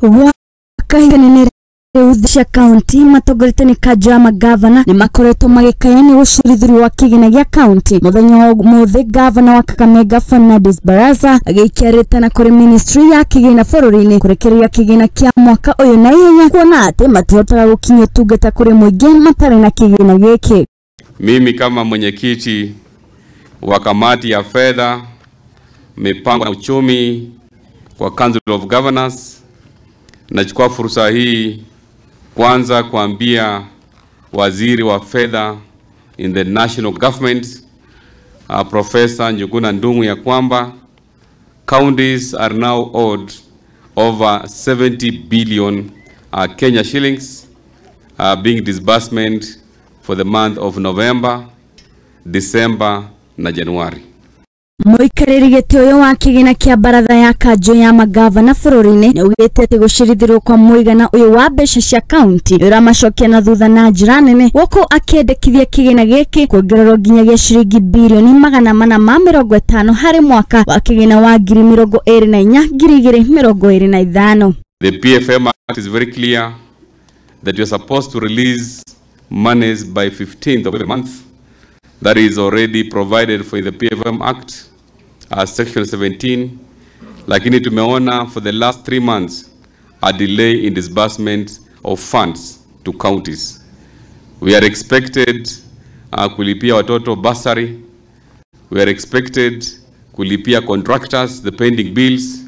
Gwa kahinda nene rĩu cia kaunti matongoretio nĩ kanjũ ya magavana nĩ makoretwo magĩkaya nĩ ũcirithĩrio wa kĩgĩna gĩa kaunti. Mũthenya wa ũmũthĩ gavana wa Kakamega Fernandes Barasa agĩikia rĩtana kũrĩ ministry ya kĩgĩna bũrũri-inĩ kũrekereria kĩgĩna kĩa mwaka ũyũ na ihenya, kuona atĩ matihotaga gũkinyia ũtungata kũrĩ mũingĩ matarĩ na kĩgĩna gĩkĩ. Mimi kama mwenyekiti wa kamati ya fedha, mipango na uchumi kwa Council of Governors, nachukua fursa hii kwanza kuambia waziri wa fedha in the national government, Professor Njuguna Ndung'u, ya kwamba counties are now owed over 70 billion Kenya shillings, being disbursement for the month of November, December na January. Mũikarĩri gĩtĩ ũyũ wa kĩgĩna kĩa baratha ya kanjũ ya magavana bũrũri-inĩ nĩ augĩte atĩ gũcirithĩrwo kwa mũigana ũyũ wa mbeca cia kaunti nĩ ũramacokia na thutha na njĩra nene, gũkũ akĩendekithia kĩgĩna gĩkĩ kuongererwo nginyagia ciringi birioni 450 harĩ mwaka wa kĩgĩna wa 2024 2025. The PFM Act is very clear that you're supposed to release monies by 15th of every month. That is already provided for in the PFM Act, section 17. Lakini tumeona for the last 3 months a delay in disbursement of funds to counties. We are expected kulipia watoto bursary. We are expected kulipia contractors the pending bills.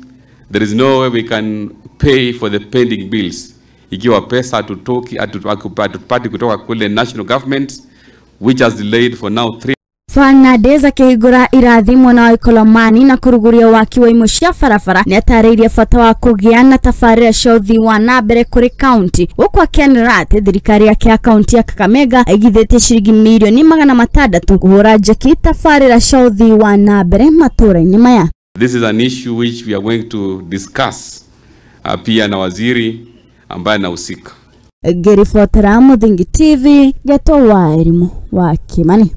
There is no way we can pay for the pending bills ikiwa pesa hatupati kutoka kule national government, which has delayed for now 3. Fernandes akĩhingũra irathi mwena wa Ikolomani na kũrugũria waki wa imwe cia barabara nĩ atarĩirie bata wa kũgĩa na tabarĩra cia ũthii wa na mbere kũrĩ kaunti, gũkũ akĩanĩrĩra atĩ thirikari yake ya kaunti ya Kakamega ĩigithĩtie ciringi mirioni 600 kũhũra njeki tabarĩra cia ũthii wa na mbere matũũra-inĩ maya. This is an issue which we are going to discuss pia na waziri ambaye anahusika. Ngĩribotera Mũthingi TV, Geto wa Elimu wa Kimani.